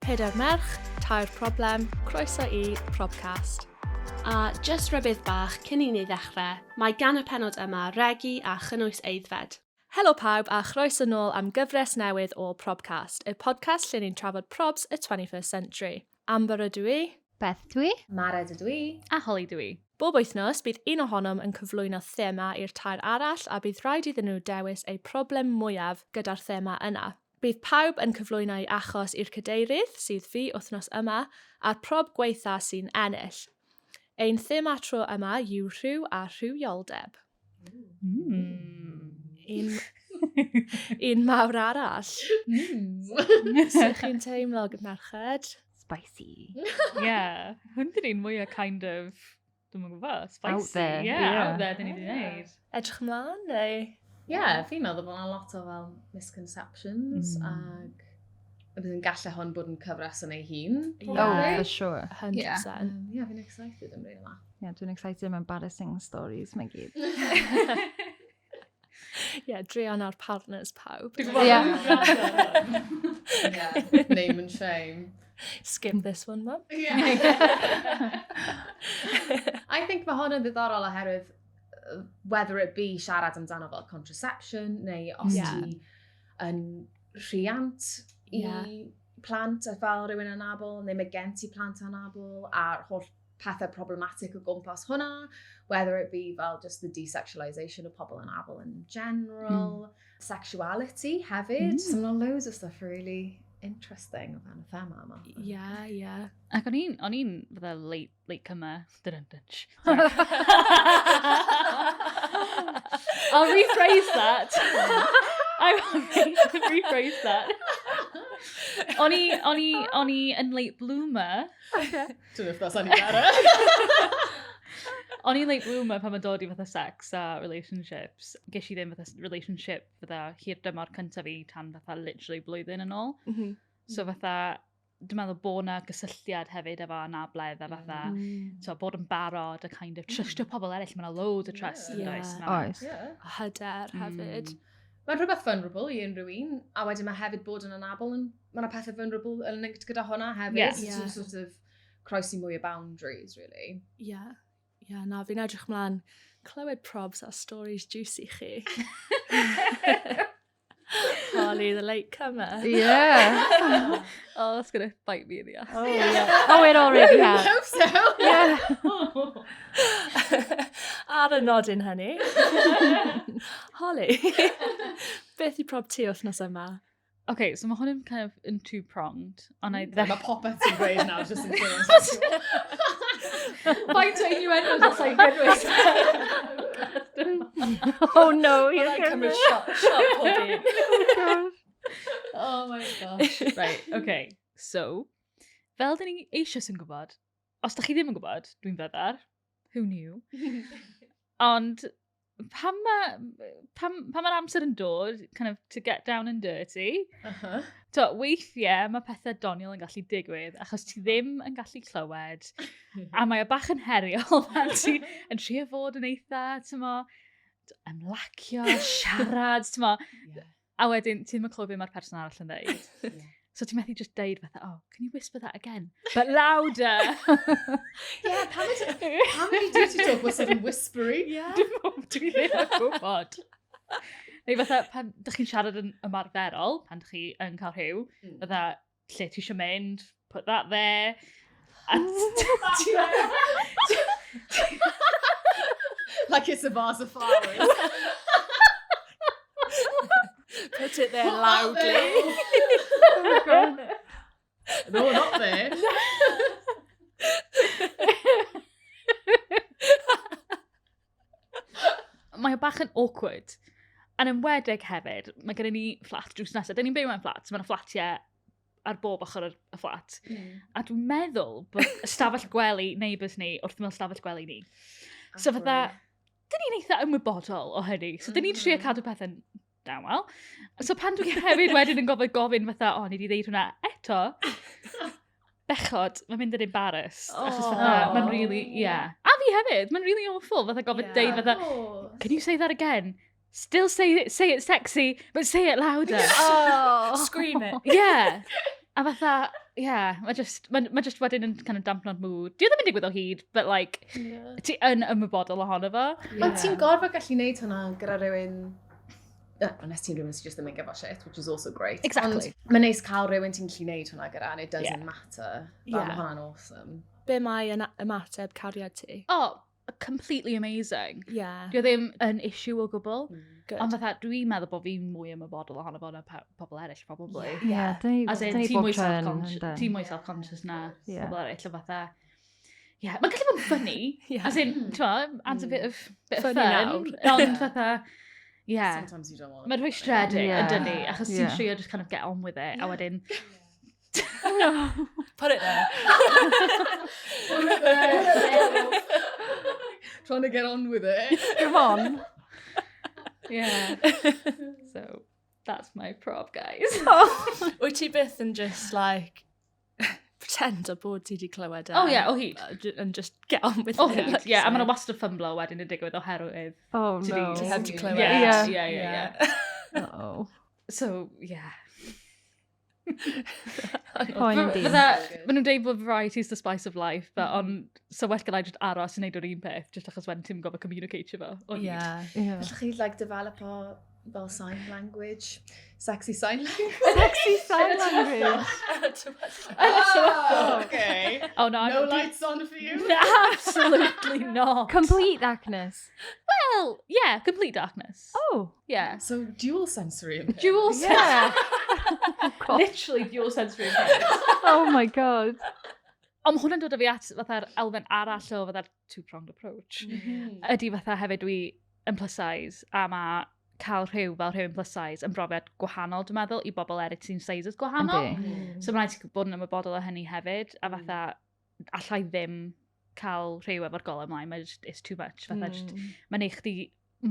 Pedair merch, tair problem, croeso i Probcast. A jyst rybudd bach cyn i ni ddechrau, mae gan y pennod yma regi a chynnwys aeddfed. Helo pawb a chroeso nôl am gyfres newydd o Probcast, y podcast lle ni'n trafod probs y 21st century. Amber ydw i. Beth dwi. Mared ydw i. A Holly dw i. Bob wythnos, bydd un ohonom yn cyflwyno thema i'r tair arall a bydd rhaid iddyn nhw dewis eu problem mwyaf gyda'r thema yna. Bydd pawb yn cyflwyno eu achos i'r cadeirydd, sydd fi wythnos yma, a'r prob gwaetha sy'n ennill. Ein thema tro yma yw rhyw a rhywioldeb. Un, un mawr arall. Sut chi'n teimlo, merched? Spicy. Yeah. Hwn di'r un mwyaf kind of, dwi'm yn gwybod, spicy. Out there. Yeah, yeah. out there, dyn ni wedi gwneud. Edrych ymlaen, neu? Yeah, fi'n meddwl bod yna lot o fel misconceptions ag y bydd yn gallu hwn bod yn cyfres yn ei hun. Yeah. Oh, for sure. 100%. Yeah. Yeah, fi'n excited am rhain yma. Yeah, dwi'n excited am embarrassing stories mae gyd. Yeah, druan ar partners pawb. Dwi'n gwybod. Yeah. Yeah, name and shame. Skip this one, mum. Yeah. I think mae hwn yn ddiddorol oherwydd whether it be siarad amdano fel contraception neu os ti yn rhiant i plant a fel rhywun anabl neu mae gen ti plant anabl a'r holl pethau problematic o gwmpas hwnna, whether it be fel just the desexualisation of pobl anabl in general, sexuality hefyd. So mae'n loads of stuff really interesting o fewn y thema yma. Yeah. Ac o'n i'n fatha late comer. Dun, dun, sh. I'll rephrase that. I will rephrase that. O'n i yn late bloomer. Okay. Don't know if that's any better. O'n i'n late bloomer pan mae'n dod i fatha sex a relationships. Ges i ddim fatha relationship fatha hir dymor cyntaf fi tan fatha literally blwyddyn yn ôl. So fatha, dwi'n meddwl bod na gysylltiad hefyd efo anabledd a fatha, so bod yn barod a kind of trustio pobl eraill, mae yna loads o trust yn does? Oes. Yeah. A hyder hefyd. Mae'n rhywbeth vulnerable i unrhyw un, a wedyn mae hefyd bod yn anabl yn, mae yna pethau vulnerable yn linked gyda hwnna hefyd. Yeah. So sort of croesi mwy o boundaries, really. Yeah. Yeah, na, fi'n edrych mlaen clywed probs a stories juicy chi. Holly, the late comer. Yeah. Oh, that's gonna bite me in the ass. Oh, yeah. Oh, it already I has. hope so. Yeah. Ar y nodyn hynny. Holly, beth i prob ti wythnos yma? Okay, so mae hwn yn kind of in two-pronged. Ond I Mae popeth ti'n gweud nawr, just yn clear. Faint o innuendos allai gynnwys? Oh no, you're Mae'n gonna... cymryd shot, shot pobi. Oh, Oh my gosh. Right, okay. So, fel dyn ni eisoes yn gwybod, os da chi ddim yn gwybod, dwi'n fyddar, who knew? Ond pan mae'r amser yn dod, kind of to get down and dirty, to, weithiau mae pethau doniol yn gallu digwydd, achos ti ddim yn gallu clywed, a mae o bach yn heriol pan ti yn trio fod yn eitha, ti'n mo, ymlacio, siarad, ti'n mo, a wedyn ti ddim yn clywed beth mae'r person arall yn dweud. So ti'n methu just deud fatha, "Oh, can you whisper that again? But louder!" Yeah, pam ydi dirty talk wastad yn whispery? Yeah. Dwi ddim yn gwybod. Neu fatha, pan dych chi'n siarad yn ymarferol, pan dych chi yn cael rhyw, fatha, lle ti eisiau mynd, put that there. A Like it's a vase of flowers. Put it there Put that loudly. there. Oh, God. No, not there. Mae o bach yn awkward. Yn enwedig hefyd, mae gennym ni fflat drws nesaf. Dyn ni'n byw mewn fflat, so mae yna fflatiau ar bob ochr y fflat. A dwi'n meddwl bod ystafell gwely neighbours ni wrth ymyl stafell gwely ni. So fatha, dyn ni'n eitha ymwybodol o hynny. So dyn ni'n trio cadw pethau'n dawel. So pan dwi hefyd wedyn yn gofyn gofyn fatha, "O, ni wedi ddeud hwnna eto," bechod, mae'n mynd yn embarrassed. Achos fatha, mae'n really, yeah. A fi hefyd, mae'n really awful, fatha gofyn deud fatha, "Can you say that again? Still say it sexy, but say it louder." Oh. Scream it. Yeah. A fatha, Yeah, mae just, mae, ma just wedyn yn kind of dampno'r mood. Di o ddim yn digwydd o hyd, but like, yeah. ti yn ymwybodol ohono fo. Yeah. Ond ti'n gorfod gallu neud hwnna gyda rhywun unless ti'n rhywun sy'n just ddim yn give a shit, which is also great. Exactly. Ond mae'n neis cael rhywun ti'n gallu neud hwnna gyda, and it doesn't yeah. matter. Fel yeah. Mae hwnna'n awesome. Be mae yn ymateb cariad ti? Oh, completely amazing. Yeah. Dio ddim yn issue o gwbl. Good. Ond fatha, dwi'n meddwl bod fi'n mwy ymwybodol ohono fo na pobl eraill, probably. Yeah, yeah. As in, ti'n mwy self-conscious, ti mwy self-conscious na yeah. pobl eraill, o fatha... Yeah, mae'n gallu bod yn funny. Yeah. As in, ti'n adds a bit of, bit of Funny fun. nawr. Ond fatha, yeah. Sometimes you don't want Mae'n rhwystredig, Yeah. yn dydi, achos ti'n Yeah. trio just kind of get on with it, a wedyn, Put it there. Trying to get on with it. Come on. yeah. So, that's my prob, guys. Wyt ti byth yn just like pretend o bod ti wedi clywed e? Oh yeah, o hyd. And just get on with O it. hyd, like yeah. you A mae'n say. wastad ffymblo wedyn yn digwydd oherwydd. Oh, Ti no. di- Ti heb di clywed. Yeah, yeah, yeah, yeah. Uh-oh. So, yeah. Poen yn dyn. Fydda, maen nhw'n deud bod variety is the spice of life, but on, so well gyda i just aros yn neud yr un peth, just achos wedyn ti'n gofod communicate fo. o hyd. Yeah. Yeah. Allwch chi, like, develop o fel sign language? Sexy sign language? Sexy sign language. Oh, okay. Oh no, No I'm lights on for you? Absolutely not. Complete darkness. Well, yeah, complete darkness. Oh. Yeah. So dual sensory impairment. Dual Yeah. sensory. Literally dual sensory impairment. Oh my god. Ond ma' hwnna'n dod â fi at fatha'r elfen arall o fatha'r two-pronged approach. Ydy fatha hefyd dwi yn plus size a mae cael rhyw fel rhywun plus size yn brofiad gwahanol, dwi'n meddwl, i bobl eraill sy'n sizes gwahanol. Yndi. So mae'n rhaid i ti bod yn ymwybodol o hynny hefyd, a fatha allai ddim cael rhyw efo'r golau ymlaen, mae'n just, it's too much. Fatha, just, mae'n neud chdi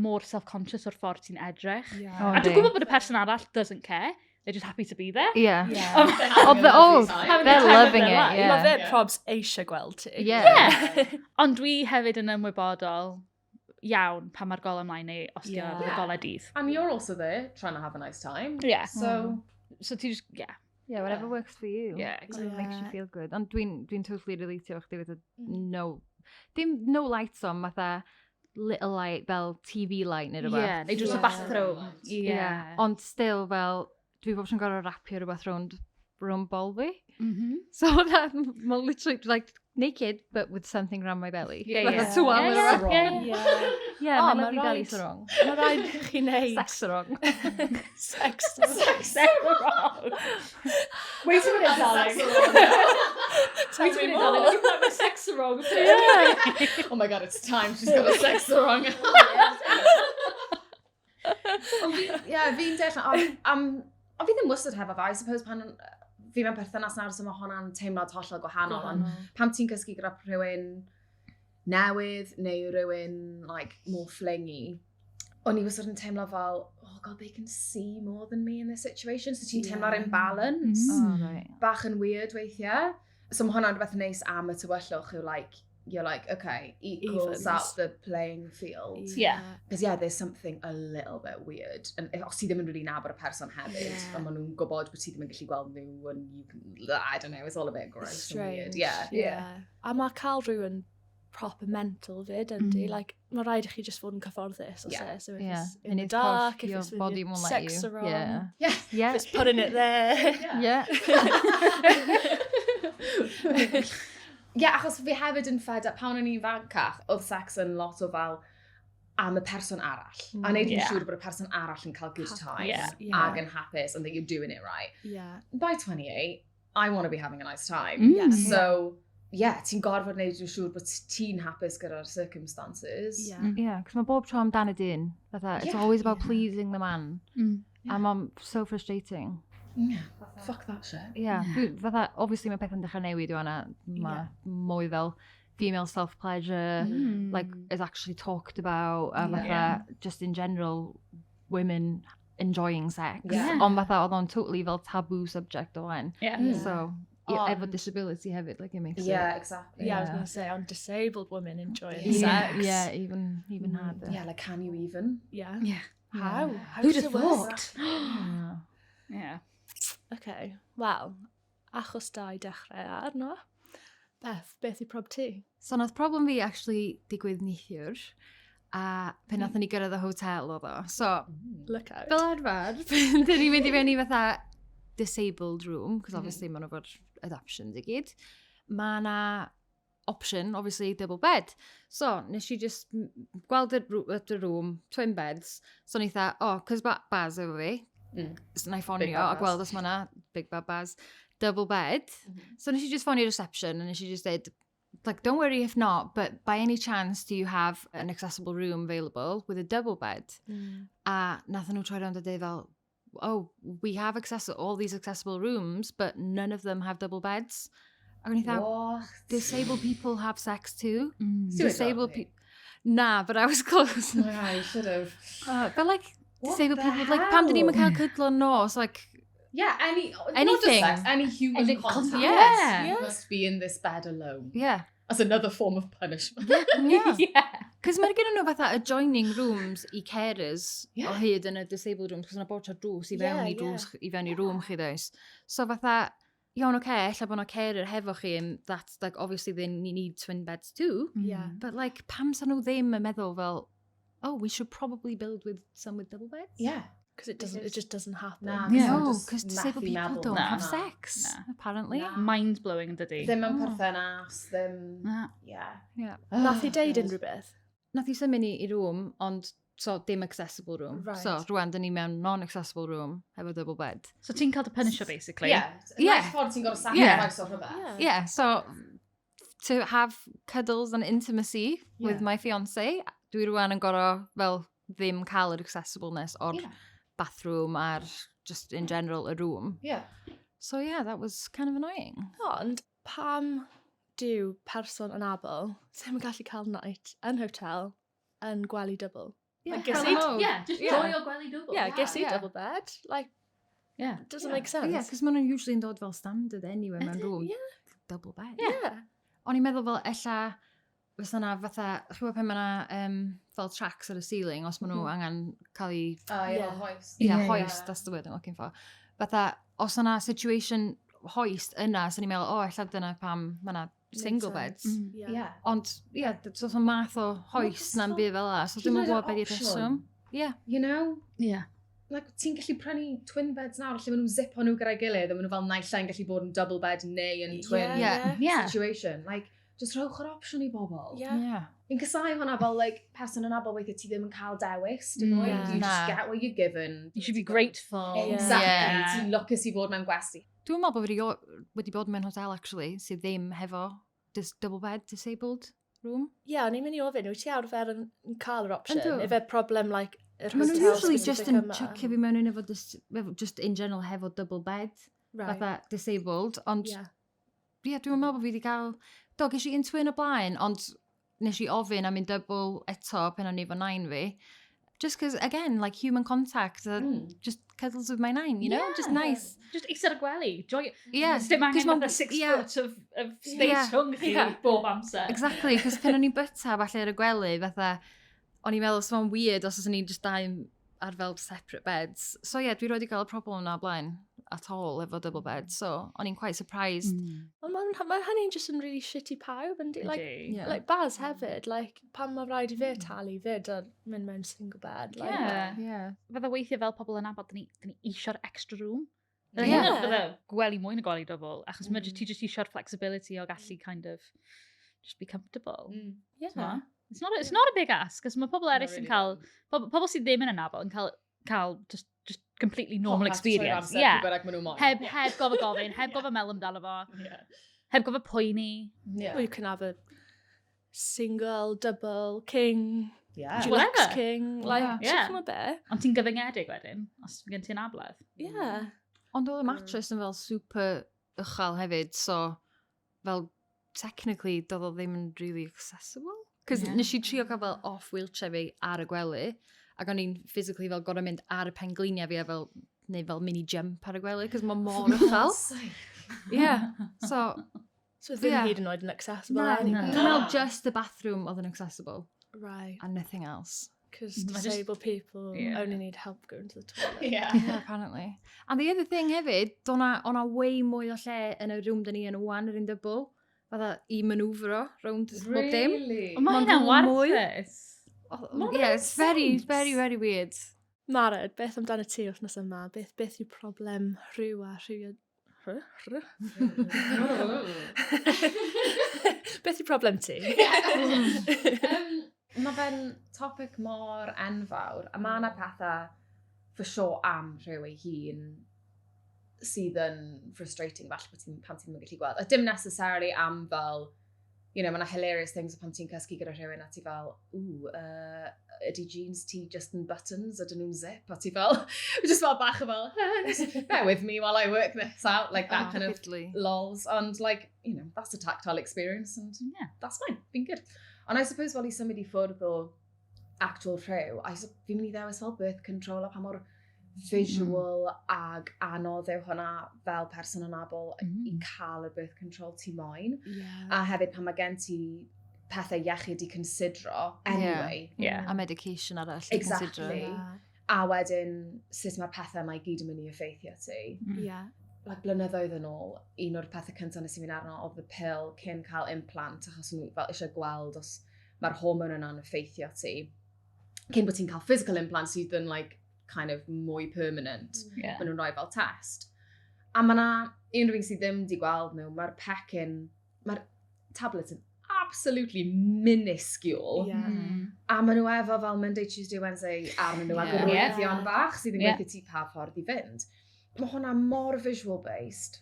mor self-conscious o'r ffordd ti'n edrych. Yeah. Oh, A dwi'n Yndi. gwybod bod y person arall doesn't care, they're just happy to be there. Yeah. Yeah. Oh, the, oh, Having they're the time of loving their it. life. Yeah. Mae fe probs eisiau gweld ti. Yeah. Yeah. Ond dwi hefyd yn ymwybodol iawn pan mae'r golau ymlaen neu os di Yeah. yeah. y golau dydd. And you're also there trying to have a nice time. Yeah. So, So ti just, yeah. Yeah, whatever works for you. Yeah, Whatever makes you Yeah. feel good. Ond dwi'n dwi totally relatio efo chdi with the no... Dim no lights on, fatha little light fel TV light neu rhywbeth. Yeah, neu drws y Yeah. bathroom. Yeah. Ond still fel, dwi bob tro'n gorfod rapio rhywbeth rownd, rownd bol fi. Mm -hmm. So that, ma literally like naked but with something round my belly. Yeah, Fatha yeah. tywel Yeah, neu yeah, rhywbeth. yeah. Yeah. Yeah, Oh, my ma' lovely belly raid. sarong. Mae rhaid i chi wneud. Sex sarong. Sex. Sex wrong. Wait a minute, darling. Tell Wait a me minute, more. darling. You've got my sex wrong. Yeah. oh my god, it's time. She's got a sex sarong. Ond fi, yeah, fi'n deall, ond am, ond fi ddim wastad hefo fe, I suppose pan fi mewn perthynas nawr, so mae hwnna'n teimlad hollol gwahanol, ond pan ti'n cysgu gyda rhywun newydd neu rhywun like, more flingy, o'n i wastad yn teimlo fel, oh god, they can see more than me in this situation, so ti'n teimlo'r Yeah. imbalance, Oh, right. bach yn weird weithiau. So mae hwnna'n rhywbeth neis am y tywyllwch yw like, you're like, okay, equals Evens. out the playing field. Yeah. Because yeah, there's something a little bit weird. And if, os ti ddim yn really nabod y person hefyd, Yeah. a maen nhw'n gwybod bod ti ddim yn gallu gweld nhw, and you can, I don't know, it's all a bit gross and weird. Strange. Yeah. Yeah. A mae cael rhywun proper mental fyd, yndi. Mm. Like, mae rhaid i chi just fod yn cyfforddus, os Yeah. e. So if Yeah. it's in And the it's corff, dark, if your it's with body your won't let sex you. sarong, Yeah. Yeah. Yeah. just putting it there. Yeah. yeah, achos fi hefyd yn fed up, pan o'n i'n fancach, oedd sex yn lot o fel am y person arall. A neud yn Yeah. siŵr bod y person arall yn cael good time Yeah. Yeah. ag yn hapus and that you're doing it right. Yeah. By 28, I want to be having a nice time. Mm. Yeah. So, yeah, ti'n gorfod neud yn siŵr bod ti'n hapus gyda'r circumstances. Yeah. Yeah, cos mae bob tro amdan y dyn. Fatha, it's Yeah. always about Yeah. pleasing the man. Mm. A mae'n so frustrating. Yeah. Fuck that shit. Yeah, dwi- fatha, obviously mae pethau'n dechrau newid yw hwnna. Mae Yeah. mwy fel female self-pleasure, Mm. like, is actually talked about. A Yeah. fatha, just in general, women enjoying sex. Yeah. Ond fatha, oedd o'n totally fel taboo subject o wan. Yeah. Mm. So, yeah, efo Ond- disability hefyd, like, it makes it... Yeah, exactly. Yeah, I was Yeah. going to say, on disabled women enjoying Yeah, sex. yeah, even, even harder. Yeah, like, can you even? Yeah. Yeah. How? How Who'd does have it work? thought? Yeah. Yeah. Okay. Well, Achos da i dechrau ar, no? Beth, beth yw prob ti? So nath problem fi actually digwydd neithiwr, a pen nathon ni gyrraedd y hotel oedd o. So, Look out. fel arfer, dyn ni'n mynd i fewn i fatha disabled room, cos obviously mm. maen nhw fod adoptions i gyd. Mae na option, obviously, double bed. So, nes i just gweld y, y room, twin beds. So, ni tha, oh, cos ba Baz efo fi, so na i ffonio a gweld os mae na, big bad Baz, double bed. So, nes i just ffonio reception, and nes i just dweud, like, don't worry if not, but by any chance do you have an accessible room available with a double bed? A nath nhw troi rownd a dweud fel, oh, we have access all these accessible rooms, but none of them have double beds. Ac o'n i fatha, What? disabled people have sex too. Disabled Disabled people... Na, but I was close. Yeah, you should have. But like, What disabled the people, like, pam dyn ni'n hell? cael cydlo nos, like, Yeah, any, not just Anything. sex, any human Any contact. Yeah. You Yeah. must be in this bed alone. yeah. That's another form of punishment. Yeah. Yeah. Cos mae gen nhw fatha adjoining rooms i carers Yeah. o hyd yn y disabled rooms, cos yna bod tro drws i fewn Yeah, i drws, i fewn i room chi does. So fatha, iawn oce, okay, ella bod yna carer hefo chi, and that's like, obviously they need twin beds too. Yeah. But like, pam sa nhw ddim yn meddwl fel, oh, we should probably build with some with double beds? Yeah. Because it doesn't, it just doesn't happen. Na. Yeah. No, Just because disabled methu people meddwl don't Na. have sex, Na. apparently. Na. Mind blowing yn dydi. Ddim yn perthynas, ddim... Na. Yeah. Yeah. Nath i deud God. unrhyw beth? Nath i symud ni i room, ond so dim accessible room. Right. So rwan, dyn ni mewn non-accessible room hefo double bed. So ti'n cael dy punisher, basically. Yeah. Yeah. Nice ffordd ti'n gorfod Yeah. sacrifice o rhywbeth. Yeah. Yeah, so to have cuddles and intimacy with Yeah. my fiance, dwi rwan yn gorfod fel ddim cael yr accessibleness o'r Yeah. bathroom a'r just in general y room. Yeah. So yeah, that was kind of annoying. Ond pam dyw person anabl ddim yn gallu cael night yn hotel yn gwely double? Yeah, Like, ges hello. i- Oh. Yeah, just Yeah. joy o gwely double. Yeah, ges i Yeah. double bed. Like, Yeah. doesn't Yeah. make sense. Yeah, cos maen nhw'n usually yn dod fel standard anyway mewn Ydyn, room. yeah. Double bed. Yeah. O'n i'n meddwl fel ella fysa na fatha, chi'n gwybod pan mae na um, fel tracks ar y ceiling, os maen nhw angen cael ei Oh, yeah, Yeah. hoist. yeah, Yeah, hoist, yeah. that's the word I'm looking for. Fatha, os yna situation hoist yna, so ni'n meddwl, o, oh, ella dyna pam mae yna Makes single sense. beds. Yeah. Yeah. Ond, ie, yeah, so oedd math o hoist na'n byd fel la, so Hyd dwi'n yn oed gwybod yr beth yw'r opsiwn. rheswm. Yeah. You know? Yeah. Like, ti'n gallu prynu twin beds nawr, lle maen nhw'n zipo nhw gyda'i gilydd, a maen nhw fel naill ai'n gallu bod yn double bed neu yn twin Yeah. Yeah. situation. Like, just rhowch yr opsiwn i bobl. Yeah. Yeah. Fi'n casau hwnna fel, like, person yn abl weithiau ti ddim yn cael dewis, dim oed. Yeah. You Na. just get what you're given. You should be grateful. Exactly. Yeah. Ti'n lwcus i fod mewn gwesty. Dwi'n meddwl bod fi wedi bod mewn hotel, actually, sydd ddim hefo dis double bed disabled room. Yeah, o'n i'n mynd i ofyn, wyt ti arfer yn yn cael yr option? Yndw. Ife problem, like, yr Maen nhw hotel usually just specific yn yma? chucio fi mewn un efo, dis, efo, just in general hefo double bed, Right. fatha disabled, ond Yeah. ie, dwi'n meddwl bod fi wedi cael... Do, ges i un twin o blaen, ond nes i ofyn am un double eto pan o'n i efo nain fi. Just cause, again, like human contact, just cuddles with my nain, you know? Just Yeah. nice. Just eistedd ar y gwely. Joy. Yeah. Dim 'cause angen ma'n- fatha six yeah. foot of space Yeah. rhwng chi Yeah. bob amser. Exactly, cos pan o'n i'n byta falle ar y gwely, fatha, o'n i'n meddwl, so ma'n weird os oes ni'n just dau ar fel separate beds. So yeah, dwi roed i gael y problem na o blaen at all efo double bed, so o'n i'n quite surprised. Ond mae'n ma hynny'n just yn really shitty pawb, yndi? Like, Ydi. Yeah. like Baz hefyd, like, pan mae rhaid i fe talu fyd a mynd mewn single bed. Like, Yeah. Yeah. Fydda weithiau fel pobl yn abod, dyn ni eisiau'r extra room. Yeah. Yeah. Fydda gwely mwy na gwely double, achos mm. ti just eisiau'r flexibility o gallu kind of just be comfortable. Yeah. T'mo? It's not a, it's not a big ask, cos mae pobl Not eraill yn really cael, pobl, pobl sydd ddim yn anabl yn cael, cael just, just completely normal experience. Yeah. Heb, heb gofod gofyn, heb gofod meddwl amdano fo, heb gofod poeni. Yeah. Well, you can have a single, double, king, Yeah. deluxe Whatever. king, like, Yeah. yeah. chi'n be? Ond ti'n gyfyngedig wedyn, os gen ti'n abledd. Yeah. Ond oedd y mattress yn fel super uchel hefyd, so fel technically doedd o ddim yn really accessible. Cos Yeah. nes i trio cael fel off wheelchair fi ar y gwely, ac o'n i'n physically fel gorau mynd ar y pengliniau fi a fel neu fel mini jump ar y gwely, cos mae mor uchel. Yeah, so So ddim Yeah. hyd yn oed yn accessible Na, anyway. Dwi'n meddwl just the bathroom oedd yn accessible Right. and nothing else. Because disabled people yeah. only need help going to the toilet. Yeah. yeah, apparently. And the other thing hefyd, o'na, ona way mwy o lle yn y room dyn ni yn wan, yr un double. Fatha i manwfro rownd really? bob dim. Ond mae hynna'n warthus. Oh, yeah, it's very, very, very weird. Mared, beth amdano ti wythnos yma? Beth, beth yw problem rhyw a rhyw... Rhy? Rhy? Beth yw problem ti? um, mae fe'n topic mor enfawr, a mae yna pethau for sure am rhyw ei hun sydd yn frustrating falle bod ti'n, pan ti'n ddim yn gallu gweld. A dim necessarily am fel, you know, mae yna hilarious things pan ti'n cysgu gyda rhywun a ti fel, ooh, ydy jeans ti just yn buttons, ydyn nhw'n zip? A ti fel, just fel bach o fel, just bear with me while I work this out, like that oh, kind of fiddly. lols. And like, you know, that's a tactile experience and yeah. that's fine, been good. And I suppose fel i symud i ffwrdd o actual rhyw, I fi'n mynd i ddewis fel birth control a pa mor visual mm. ag anodd yw hwnna fel person anabl mm. i cael y birth control ti moyn. Yeah. A hefyd pan mae gen ti pethau iechyd i considro anyway. Yeah. Yeah. A medication arall i exactly. considro. Yeah. A wedyn sut mae'r pethau mae i gyd yn mynd i effeithio ti. Mm. Yeah. Like, blynyddoedd yn ôl, un o'r pethau cyntaf nes i fynd arno oedd y pill cyn cael implant, achos nhw fel eisiau gweld os mae'r hormone yna'n effeithio ti. Cyn bod ti'n cael physical implant sydd yn like, kind of mwy permanent. Yeah. Maen nhw'n rhoi fel test. A mae yna unrhyw un sydd ddim wedi gweld nhw, mae'r pecyn, mae'r tablet yn absolutely minuscule. Yeah. Mm. A maen nhw efo fel Monday, Tuesday, Wednesday arnyn nhw yeah. ac arwyddion yeah. bach sydd yn yeah. gweithio ti pa ffordd i fynd. Mae hwnna mor visual based.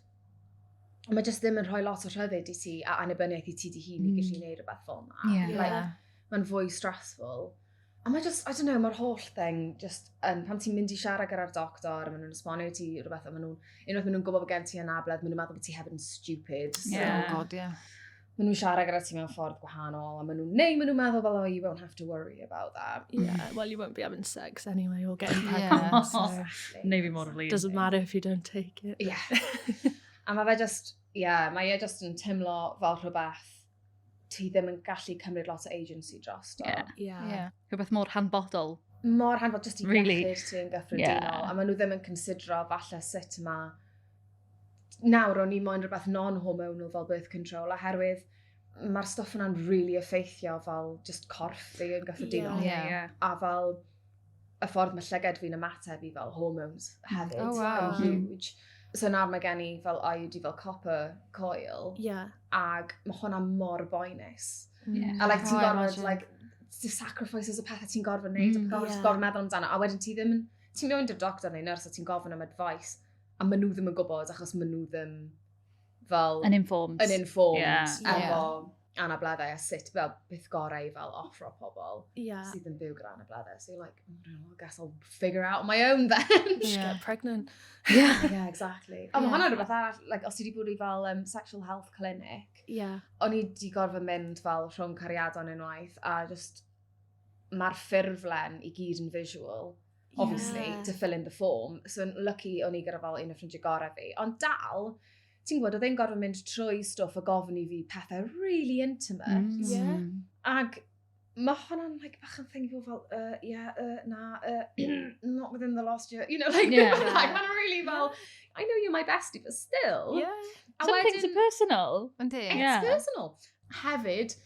Mae jyst ddim yn rhoi lot o rhyddid i ti a annibyniaeth i ti dy hun i gallu gwneud rhywbeth fel yna. Yeah. Like, mae'n fwy stressful. A mae just, I don't know, mae'r holl thing, just, um, pan ti'n mynd i siarad gyda'r doctor, a maen nhw'n esbonio i ti rhywbeth, a maen nhw'n, unwaith maen nhw'n gwybod bod gen ti anabledd, maen nhw'n meddwl bod ti hefyd yn stupid. So, Yeah. Oh god, yeah. Maen nhw'n siarad gyda ti mewn ffordd gwahanol, a maen nhw'n, neu maen nhw'n meddwl fel, oh, you won't have to worry about that. Yeah, well, you won't be having sex anyway or getting Yeah. pregnant, so Exactly. Neu fi mor flin. doesn't matter if you don't take it. Yeah. a mae fe just, yeah, mae e just yn teimlo fel rhywbeth ti ddim yn gallu cymryd lot o agency dros do. Yeah. Yeah. Yeah. Rhywbeth mor hanfodol. Mor hanfod just i Really? iechyd ti yn gyffredinol. Yeah. A maen nhw ddim yn considero falle sut mae... Nawr o'n i moyn rhywbeth non-hormonal fel birth control oherwydd mae'r stwff yna'n really effeithio fel just corff fi yn gyffredinol. Yeah. Yeah. A fel y ffordd mae llygad fi'n ymateb i fel hormones hefyd Oh, wow. yn huge. So nawr mae gen i fel IUD fel copper coil Yeah. ag mae hwnna mor boenus. Yeah. A like, ti'n Oh, I gorfod, imagine. like, the sacrifices o pethau ti'n gorfod wneud, mm, gorfod, Yeah. gorfod meddwl amdano. A wedyn ti ddim yn, ti'n mynd i'r doctor neu nyrs a ti'n gofyn am advice, a maen nhw ddim yn gwybod achos maen nhw ddim fel Yn informed. yn informed Yeah. efo anableddau a sut fel beth gorau i fel offro pobl Yeah. sydd yn byw gyda anableddau. So you're like, oh, I don't know, I guess I'll figure out on my own then. Just Yeah. get pregnant. Yeah. yeah, exactly. Ond mae Yeah. hwnna'n rhywbeth arall, like, os ti wedi bod i fel um, sexual health clinic, Yeah. o'n i wedi gorfod mynd fel rhwng cariadon unwaith a just mae'r ffurflen i gyd yn visual, obviously, Yeah. to fill in the form. So yn lucky o'n i gyda fel un o ffrindiau gorau fi. Ond dal, ti'n gwybod, oedd e'n gorfod mynd trwy stwff a gofyn i fi pethau really intimate. Mm. Yeah. Ag mae hwnna'n like, bach yn thing i fod fel, yeah, na, not within the last year, you know, like, Yeah. like mae'n really fel, I know you're my bestie, but still. Yeah. A Some things are personal. Yndi. It's Yeah. personal. Hefyd,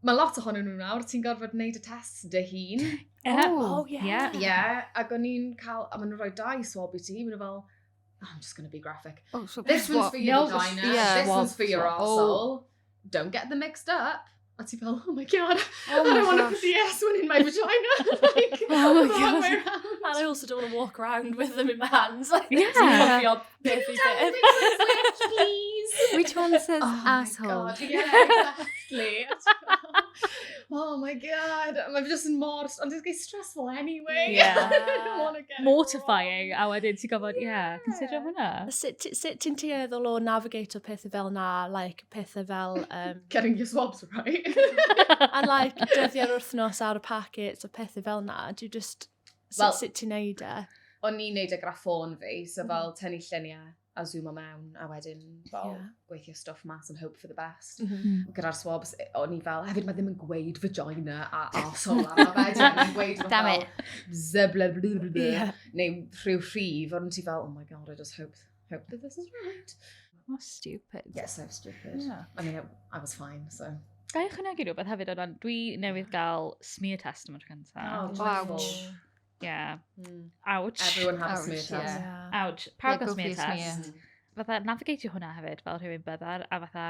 mae lot ohonyn nhw nawr, ti'n gorfod wneud y tests dy hun. Yeah. Oh, yeah. Yeah. Yeah, ac o'n i'n cael, a maen nhw'n rhoi dau swab i ti, maen nhw fel, oh, I'm just going to be graphic. Oh, so This one's swap. for your No, vagina, yeah. this one's for your Swab, swab. arsehole. Don't get them mixed up. A ti fel, oh my god, Oh I my don't want to gosh. put the S one in my vagina. like, Oh my the wrong God. way round. And I also don't want to walk around with them in my hands. Like, Yeah. It's a puffy Tell me bit. which one's which, please. Which one says Oh my asshole? God, Yeah, exactly. oh my god. Mae'n just yn mor... Ond it's stressful anyway. Yeah. I don't want to get it Mortifying. wrong. A wedyn ti'n gofod, yeah, consider Yeah. hwnna. Sut, sut ti'n tueddol o navigate o pethau fel na, like pethau fel, um, Getting your swabs right. and like dyddiau'r wythnos ar y packets o pethau fel na, do you just, sut, Wel- sut ti'n neud e? O'n i'n neud e gyda ffôn fi, so fel tynnu lluniau. a zoomo mewn, a wedyn fel gweithio stuff mas and hope for the best. Gyda'r swabs, o'n i fel, hefyd mae ddim yn gweud vagina a arsehole arno fe, mae'n gweud Damn it. Zebla, blah, blah, blah, neu rhyw rhif, ond ti fel, oh my god, I just hope that this is right. Oh, stupid. Yeah, so stupid. I mean, I was fine, so. Ga i ychwanegu rhywbeth hefyd o ran, dwi newydd gael smear test am y tro cyntaf. Oh, Ouch. Yeah. Ouch. Everyone have a Ouch, smear test. yeah. Ouch. Pawb Yeah, gael go for smear your smear. test. Fatha, navigatio hwnna hefyd fel rhywun byddar, a fatha,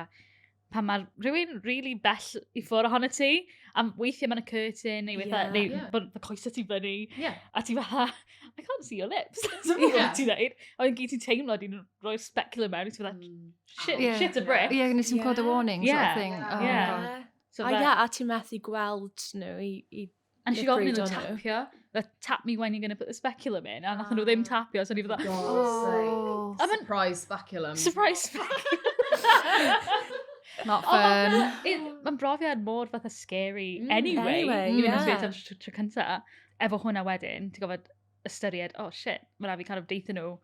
pan mae rhywun really bell i ffwrdd ohono ti, a weithiau mae'n y curtain, neu, fatha, neu bod y coesau ti fyny, a ti fatha, I can't see your lips. So ti'n dweud, a wedyn gyd ti'n teimlo, ti'n rhoi'r speculum mewn, ti'n fatha, shit, shit a brick. Yeah, nes i'n clywed y warning sort of thing. Oh, God. So A fatha- yeah, a ti'n methu gweld nhw i A nes i gofyn lip iddyn read nhw o nhw. tapio, the tap me when you're going to put the speculum in, a nath nhw ddim tapio, so ni fatha, God's sake. Oh, A ma'n- Surprise speculum. Surprise speculum. Not Ond fun. Mae'n brofiad mor fatha scary anyway. Anyway, Even os yeah. fi tro cynta. Efo hwnna wedyn, ti'n gofod ystyried, oh shit, mae rhaid fi kind of deitha nhw,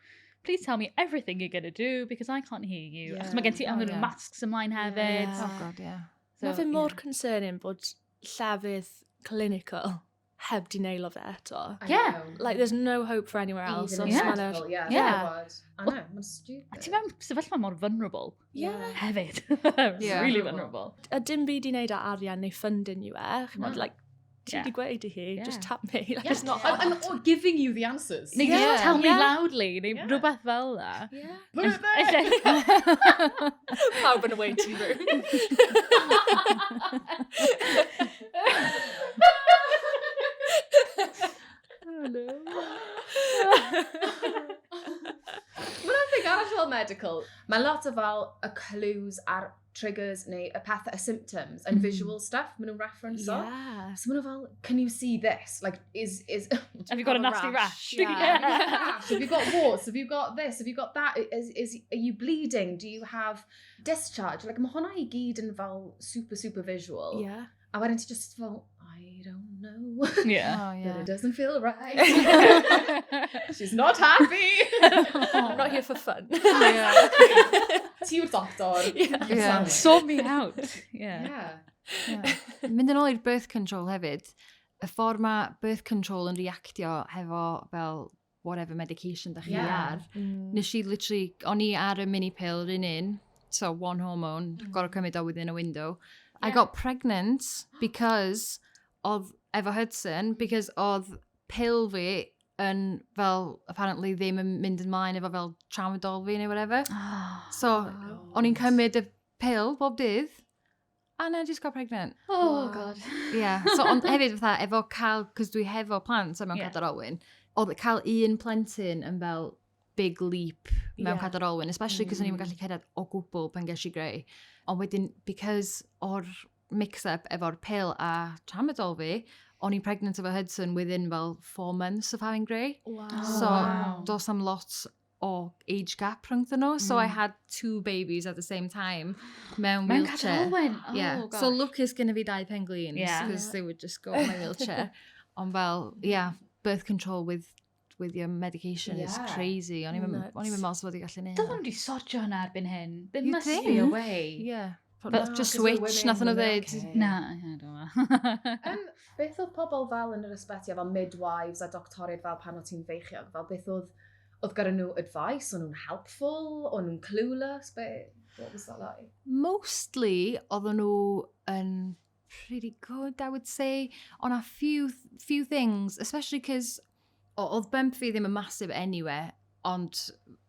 please tell me everything you're going to do because I can't hear you. Achos mae gen ti Oh, angen yeah. masks ymlaen hefyd. Yeah. Oh god, yeah. So, Mae fe mor yeah. concerning bod llefydd clinical heb di neilo fe eto. I Yeah. know. Like, there's no hope for anywhere else. Even Os in Yeah. ma' 'na- medical, yeah. Yeah. I know, mae'n stupid. A ti mewn sefyllfa mor vulnerable hefyd. Yeah. Really vulnerable. A dim byd i wneud â arian neu funding yw e. Chimod, Na. like, ti di gweud i hi, just tap me. Like, it's not I'm giving you the answers. Neu just tell me loudly, neu rhywbeth fel na. Yeah. Put it there! Pawb yn y waiting room. Oh no. Mae'n thing arall fel medical. Mae lot o fel y clues a'r triggers neu y pethau, y symptoms and visual stuff maen nhw'n reference o. So maen nhw fel, can you see this? Like, is... Have you got a nasty rash? Yeah. Rash? Have you got warts? Have you got this? Have you got that? Are you bleeding? Do you have discharge? Like, mae hwnna i gyd yn fel super, super visual. A wedyn ti just fel, I don't know. Yeah. Oh, yeah. But it doesn't feel right. She's not happy. I'm not here for fun. Yeah. Ti yw'r doctor. Yeah. Sort me out. Yeah. Yeah. Yeah. Mynd yn ôl i'r birth control hefyd, y ffordd mae birth control yn reactio hefo fel whatever medication da chi ar. Nes i literally, o'n i ar y mini pill yr un, so one hormone, gorfod cymryd o within a window. I got pregnant because oedd, efo Hudson, because oedd pill fi yn fel, apparently ddim yn mynd ymlaen efo fel tramadol fi neu whatever. So, o'n i'n cymryd y pill bob dydd, and I just got pregnant. Oh, God. Yeah, so ond hefyd fatha, efo cael, cos dwi hefo plant mewn cadair olwyn, oedd cael un plentyn yn fel big leap mewn cadair olwyn, especially cos o'n i'n gallu cerdded o gwbl pan ges i Grey. Ond wedyn, because o'r mix-up efo'r pill a tramadol fi, o'n i'n pregnant efo Hudson within fel 4 months of having Grey. Wow. So, does am lot o age gap rhyngthyn nhw. So I had 2 babies at the same time mewn Mewn wheelchair. cadair olwyn? Oh, Yeah. gosh. So lwcus gynna fi 2 pen-glin, because they would just go on my wheelchair. Ond fel, yeah, birth control with your medication is crazy. O'n i'm Nuts. o'n i'm yn meddwl fod i gallu neud Dylen nhw wedi sortio hwnna erbyn hyn. There You'd must be a think. way. Yeah. But But just 'cause we're switch, women, nathon nhw we're ddeud. okay. Na, I don't know. Beth oedd pobl fel yn yr ysbyty, fel midwives a doctoriaid fel pan oedd ti'n feichiog, fel beth oedd gyda nhw advice, o'n nhw'n helpful, o'n nhw'n clueless, what was that like? Mostly, oedden nhw yn pretty good, I would say, on a few things, especially cos oedd bump fi ddim yn massive anyway, ond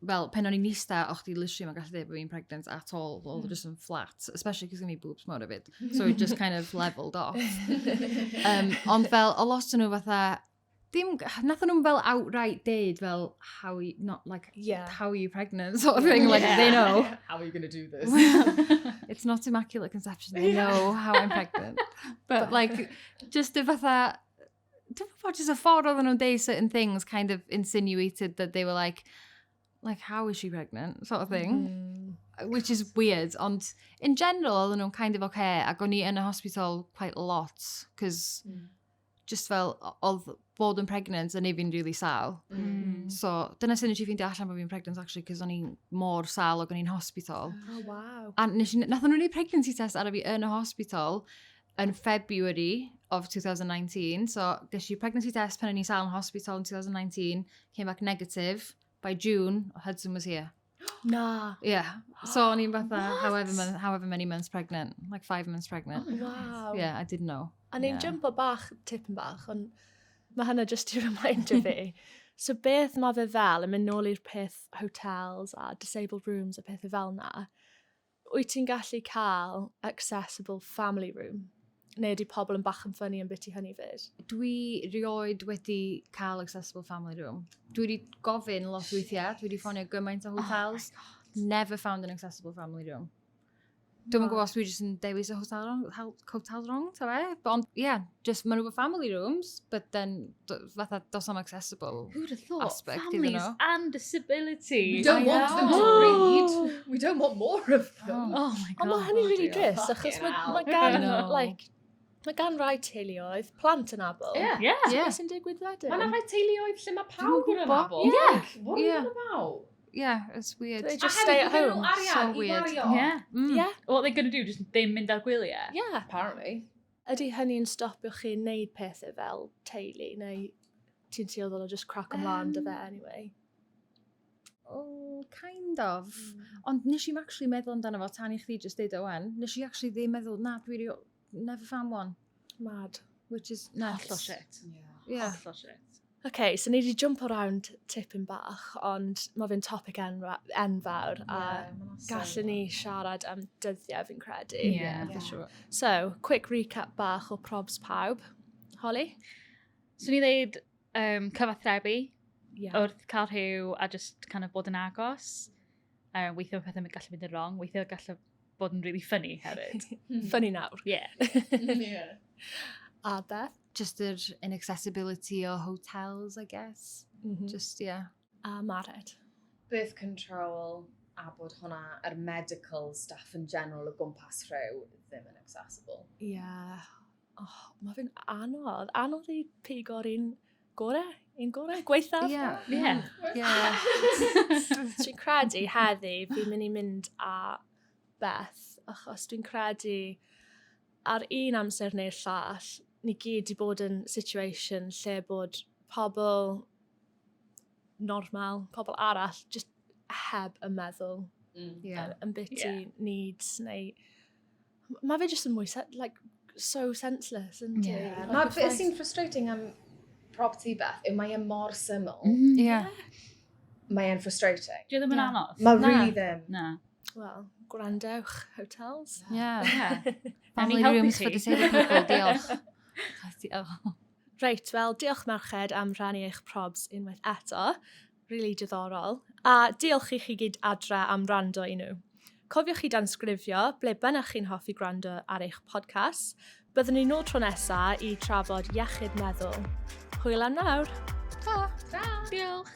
fel, pen o'n i'n ista, o'ch di literally mae'n gallu dweud bod fi'n pregnant at all, oedd mm. just yn flat, especially cos gen i boobs mawr hefyd, so it just kind of levelled off. Ond fel, o lot o'n nhw fatha, dim, nathon nhw'n fel outright deud fel, how are you, not like, how are you pregnant, sort of thing, like, they know. How are you going to do this? It's not immaculate conception, they know how I'm pregnant. But like, just y fatha, dwi'n gwybod, just y ffordd oedden nhw'n deud certain things kind of insinuated that they were like, how is she pregnant, sort of thing. Which is weird, ond in general, oedden nhw'n kind of okay, ac o'n i yn y hospital quite a lot, cos just fel, oedd bod yn pregnant yn neud fi'n really sal. So, dyna sut nes i ffeindio allan bod fi'n pregnant, actually, cos o'n i'n mor sal ac o'n i'n hospital. Oh, wow. A nes i, nathon nhw wneud pregnancy test ar fi yn y hospital yn February of 2019. So, ges i pregnancy test pan o'n i'n sal yn hospital in 2019, came back negative. By June, Hudson was here. Na. Yeah. So o'n i'n fatha, however, mon however many months pregnant, like 5 months pregnant. Oh my Wow. Yeah, I didn't know. A ni'n jumpo bach, tipyn bach, ond mae hynna just i remindio fi. So beth mae fe fel, yn mynd nôl i'r peth hotels a disabled rooms a pethau fel na, wyt ti'n gallu cael accessible family room? Neu ydy pobl yn bach yn funny yn biti hynny fyd? Dwi rioed wedi cael accessible family room. Dwi wedi gofyn lot weithiau, dwi wedi ffonio gymaint o hotels. Never found an accessible family room. Dwi'm yn gwybod os dwi jyst yn dewis y hotel wrong, hotel wrong, ta fe? But, ond, yeah, just maen nhw efo family rooms, but then, fatha, dos am accessible. Who'd have thought? Aspect iddyn Families nhw. and disability. We don't I want them to know. breed. We don't want more of them. Oh my god. Ond mae hynny'n really dear. drist, achos mae Fucking ma hell. gan, I know. like, mae gan rai teuluoedd plant yn abl. Yeah. Yeah. So Yeah. beth sy'n digwydd wedyn? Mae yna rhai teuluoedd lle mae pawb yn gwybod. anabl. Yeah. Like, what are you Yeah. on about? Yeah, it's weird. They just A stay hefyd, at ma' gennyn home. nhw arian So i weird. wario. Yeah. Yeah, What are they going to do? Just ddim mynd ar gwyliau? yeah. Apparently. Ydy hynny'n stopio chi wneud pethau fel teulu, neu ti'n tueddol o just crack ymlaen dy fe anyway? Oh, kind of. Ond nes i'm actually meddwl amdano fo tan i chdi just deud o wan. Nes i actually ddim meddwl, na, dwi never found one, Mad. which is nuts. Hollol shit. Yeah. Yeah. Hollol shit. OK, so ni wedi jump around tipyn bach, ond mae fe'n topic enfawr, a gallwn ni siarad am dyddiau fi'n credu. Yeah. For sure. So, quick recap bach o probs pawb. Holly? So ni ddeud cyfathrebu Yeah. wrth cael rhyw a just kind of bod yn agos. Weithiau mae pethau'n gallu mynd yn wrong, weithiau gallu bod yn really funny hefyd. Funny nawr. Yeah. Yeah. A Beth? Just yr inaccessibility o hotels, I guess. Just, yeah. A Mared? Birth control a bod hwnna, yr medical stuff in general o gwmpas rhyw ddim yn accessible. Yeah. Oh, mae fe'n anodd. Anodd i pigo'r un gore, un gore, gwaethaf. Yeah. Yeah. Yeah. Dwi'n credu heddi fi'n mynd i mynd â Beth, achos dwi'n credu ar un amser neu'r llall, ni gyd 'di bod yn situation lle bod pobl normal, pobl arall, just heb y meddwl yn biti needs neu... Mae fe jyst yn mwy, like, so senseless, isn't it? Yeah. Like, Mae y beth ffaith- sy'n frustrating am prob ti Beth yw mae e mor syml. Yeah. Mae e'n frustrating. Dwi ddim yn anodd. Mae Na. really ddim. Na. Wel, gwrandewch, hotels. Yeah. Yeah. Family helpu rooms chi. for disabled people, diolch. Diolch. Reit, wel, diolch merched am rhannu eich probs unwaith eto. Really diddorol. A diolch i chi gyd adre am wrando i nhw. Cofiwch chi dansgrifio ble bynnag chi'n hoffi gwrando ar eich podcast. Byddwn ni nôl tro nesa i trafod iechyd meddwl. Hwyl am nawr! Ta. Ta. Diolch.